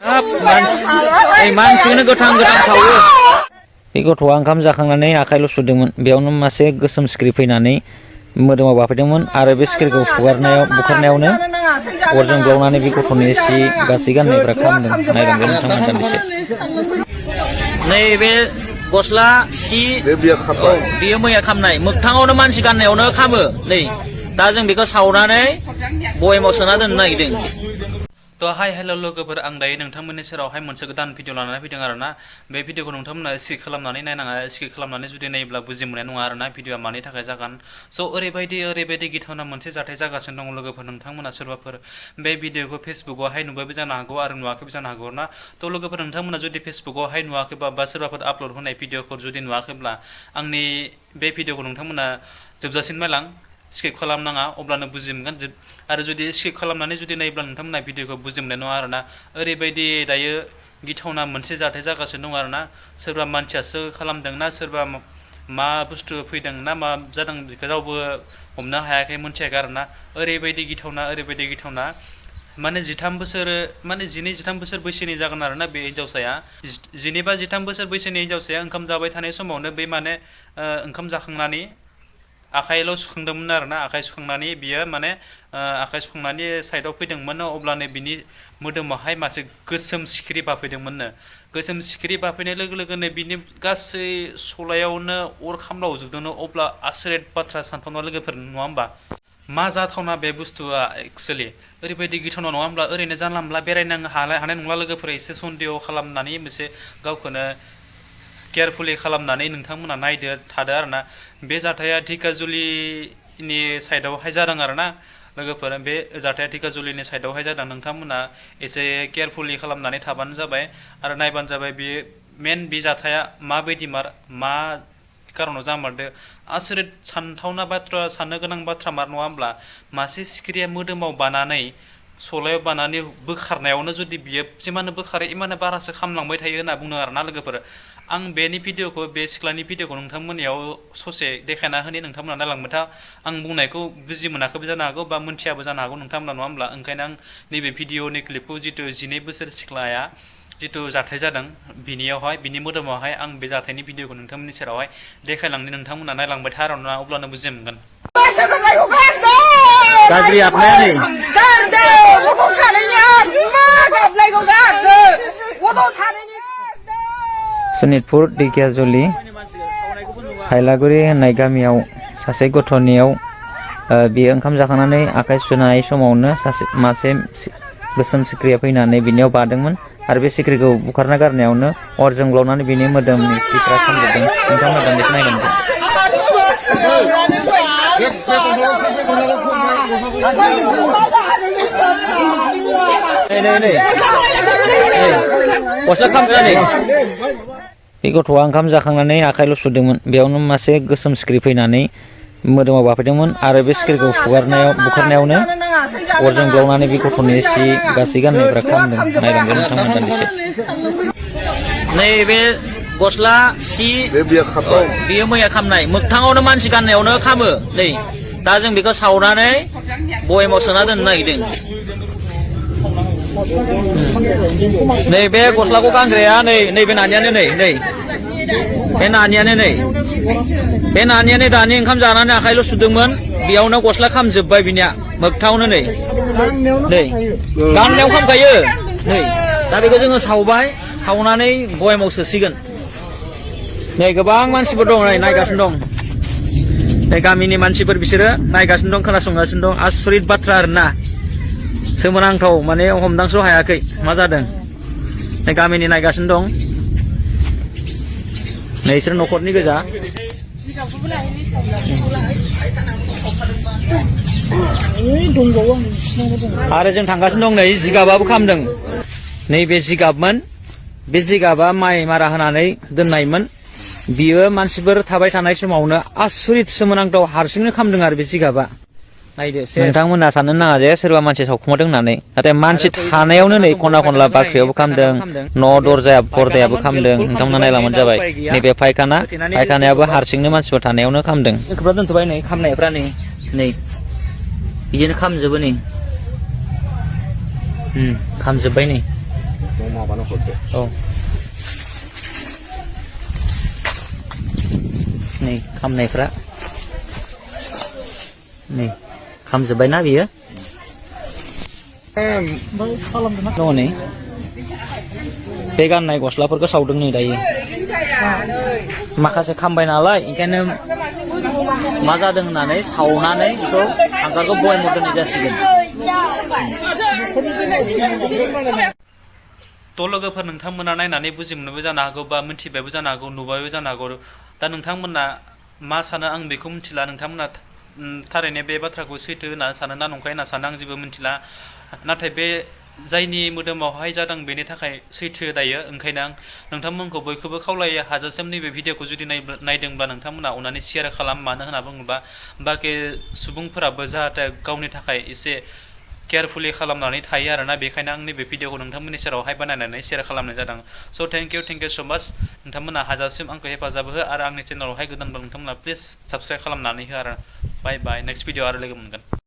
मानसिखौनो गोथां गोथां सावो बे गथ'आ ओंखाम जाखांनानै आखाइल' सुदोंमोन बेयावनो मासे गोसोम सिखिरि फैनानै मोदोमाव बाफैदोंमोन आरो बे सिखिरिखौ बुखारनायावनो अरजों ब्लावनानै बे गथ'नि सि गासै गाननायफ्रा खामदों नायलांदों नोंथांमोन दान्दिसे नैबे गस्ला सि बेयो मैया खामनाय मोगथाङावनो मानसि गाननायावनो खामो नै दा जों बेखौ सावनानै बयेमाव सोना दोननो नागिरदों तो हाय हेलो लोगोफोर आं दायो नोंथांमोननि सेरावहाय मोनसे गोदान भिडिअ लानानै फैदों आरोना बे भिडिअखौ नोंथांमोना स्किप खालामनानै नायनाङा स्किप खालामनानै जुदि नायोब्ला बुजि मोननाय नङा आरोना भिडिअआ मानि थाखाय जागोन स' ओरैबायदि गिथावना मोनसे जाथाय जागासिनो दङ लोगोफोर नोंथांमोना सोरबाफोर बे भिडिअखौ फेसबुकआवहाय नुबायबो जानो हागौ आरो नुवाखैबो जानो हागौ ना थ' लोगोफोर नोंथांमोना जुदि फेसबुकआवहाय नुवाखैबा बा सोरबाफोर आपल'ड होनाय भिडिअफोर जुदि नुवाखैब्ला आंनि बे भिडिअखौ नोंथांमोना जोबजासिम नायलां स्किप खालामनाङा अब्लानो बुजि मोनगोन आरो जुदि स्किप खालामनानै जुदि नायोब्ला नोंथांमोना भिडिअखौ बुजि मोननाय नङा आरोना ओरैबायदि दायो गिथावना मोनसे जाथाय जागासिनो दं आरोना सोरबा मानसियासो खालामदोंना सोरबा मा बुस्थु फैदों ना मा जादों बेखौ रावबो हमनो हायाखै मोनथियाखै आरोना ओरैबायदि गिथावना माने 13 बोसोर माने 12-13 बोसोर बैसोनि जागोन आरोना बे हिन्जावसाया 12-13 बोसोर बैसोनि हिन्जावसाया ओंखाम जाबाय थानाय समावनो बे माने ओंखाम जाखांनानै आखाइल' सुखांदोंमोन आरोना आखाइ सुखांनानै बियो माने आखाइ सुखांनानै साइडआव फैदोंमोन अब्लानो बिनि मोदोमावहाय मासे गोसोम सिखिरि बाफैदोंमोननो गोसोम सिखिरि बाफैनाय लोगो लोगोनो बिनि गासै सलायावनो अर खामलावजोबदोंनो अब्ला आसरित बाथ्रा सानथावना लोगोफोर नङा होमबा मा जाथावना बे बुस्थुआ एक्चुअलि ओरैबायदि गिथावना नङा होमब्ला ओरैनो जानला मोनला बेरायनो हानाय नंला लोगोफोरा एसे सन्देह खालामनानै मोनसे गावखौनो केयारफुलि खालामनानै नोंथांमोना नायदो थादो आरोना बे जाथाया धिकाजुलिनि साइडआवहाय जादों आरोना लोगोफोर बे जाथाया धिकाजुलिनि साइडआवहाय जादों नोंथांमोना एसे केयारफुलि खालामनानै थाबानो जाबाय आरो नायबानो जाबाय बे जाथाया माबायदि मा कारनाव जामारदो आसरित सानथावना बाथ्रा साननो गोनां बाथ्रा मार नङा होमब्ला मासे सिखिरिया मोदोमाव बानानै सलायाव बानानै बोखारनायावनो जुदि बियो जिमानो बोखारो इमानो बारासो खामलांबाय थायो होनना बुंदों आरोना लोगोफोर आं बेनि भिडिअखौ बे सिख्लानि भिडिअखौ नोंथांमोननियाव ससे देखायना होनि नोंथांमोना नायलांबाय था आं बुंनायखौ बुजि मोनाखैबो जानो हागौ बा मोनथियाबो जानो हागौ नोंथांमोना नङा होमब्ला ओंखायनो आं नैबे भिडिअनि क्लिपखौ जितु 12 बोसोर सिख्लाया जितु जाथाय जादों बिनि मोदोमावहाय आं बे जाथायनि भिडिअखौ नोंथांमोननि सेरावहाय देखायलांनि नोंथांमोना नायलांबाय था आरोना अब्लानो बुजि मोनगोन गाज्रि आबनाया नै सनितपुर धिकाजुलि हायलागुरि होननाय गामियाव सासे गथ'नियाव बियो ओंखाम जाखांनानै आखाइ सुनाय समावनो मासे गोसोम सिखिरिया फैनानै बिनियाव बादोंमोन आरो बे सिखिरिखौ बुखारना गारनायावनो अरजों ब्लावनानै बिनि मोदोमनि सिफ्रा खामजोबदों नोंथांमोना दान्दिसे नायगोन गस्ला खामनानै बे गथ'आ ओंखाम जाखांनानै आखाइल' सुदोंमोन बेयावनो मासे गोसोम सिखिरि फैनानै मोदोमाव बाफैदोंमोन आरो बे सिखिरिखौ बुखारनायावनो अरजों ब्लावनानै बे गथ'नि सि गासै गाननायफ्रा खामदों नायलांदों नोंथांमोन दान्दिसे नैबे गस्ला सि बेयो मैया खामनाय मोगथाङावनो मानसि गाननायावनो खामो नै दा जों बेखौ सावनानै बयेमाव सोना दोननो नागिरदों नैबे गस्लाखौ गानग्राया नैबे नानियानो बे नानियानो दानि ओंखाम जानानै आखाइल' सुदोंमोन बेयावनो गस्ला खामजोब्बाय बिनिया मोगथाङावनो नै गाननायाव खामखायो नै दा बेखौ जोङो सावनानै बयेमाव सोसिगोन नै गोबां मानसिफोर दं नायगासिनो दं नै गामिनि मानसिफोर बिसोरो नायगासिनो दं खोनासंगासिनो दं आसरित बाथ्रा आरोना सोमोनांथाव माने हमदांस' हायाखै मा जादों नै गामिनि नायगासिनो दं नै इसोर न'खरनि गोजा आरो जों थांगासिनो दं नै जिगाबाबो खामदों नैबे जिगाबमोन बे जिगाबा माइ मारा होनानै दोननायमोन बियो मानसिफोर थाबाय थानाय समावनो आसरित सोमोनांथाव हारसिंनो खामदों आरो बे जिगाबा नायदो नोंथांमोना साननो नाङा जे सोरबा मानसि सावखुमादों होननानै नाथाय मानसि थानायावनो नै खना खनला बाख्रियावबो खामदों न' पर्दायाबो खामदों नोंथांमोना नायलांबानो जाबाय नैबे फायखानायाबो हारसिंनो मानसिफोर थानायावनो खामदों खोबना दोनथ'बाय नै खामनायफ्रा नै बिदिनो खामजोबो नै खामजोब्बाय नै माबानो हरदो औ नै खामनायफ्रा नै खामजोब्बायना बियो दङ नै बे गाननाय गस्लाफोरखौ सावदों नै दायो माखासे खामबाय नालाय ओंखायनो मा जादों होननानै सावनानै बेखौ हांगारखौ बयेमाव दोननाय जासिगोन थ' लोगोफोर नोंथांमोना नायनानै बुजि मोननोबो जानो हागौ बा मिथिबायबो जानो हागौ नुबायबो जानो हागौ दा नोंथांमोना मा सानो आं बेखौ मिथिला नोंथांमोना थारैनो बे बाथ्राखौ सैथो होनना सानो ना नंखाय होनना सानो आं जेबो मिथिला नाथाय बे जायनि मोदोमावहाय जादों बेनि थाखाय सैथो दायो ओंखायनो आं नोंथांमोनखौ बयखौबो खावलायो हाजासिम नैबे भिडिअखौ जुदि नायदोंब्ला नोंथांमोना अननानै शेयार खालाम मानो होनना बुङोब्ला बाखि सुबुंफोराबो जाहाथे गावनि थाखाय एसे केयारफुलि खालामनानै थायो आरोना बेखायनो आं नैबे भिडिअखौ नोंथांमोननि सेरावहाय बानायनानै शेयार खालामनाय जादों स' थेंक इउ स' माच नोंथांमोना हाजासिम आंखौ हेफाजाब हो आरो आंनि चेनेलावहाय गोदानबा नोंथांमोना प्लिज साबस्क्राइब खालामनानै हो आरो बाय बाय नेक्स्ट भिडिअ आरो लोगो मोनगोन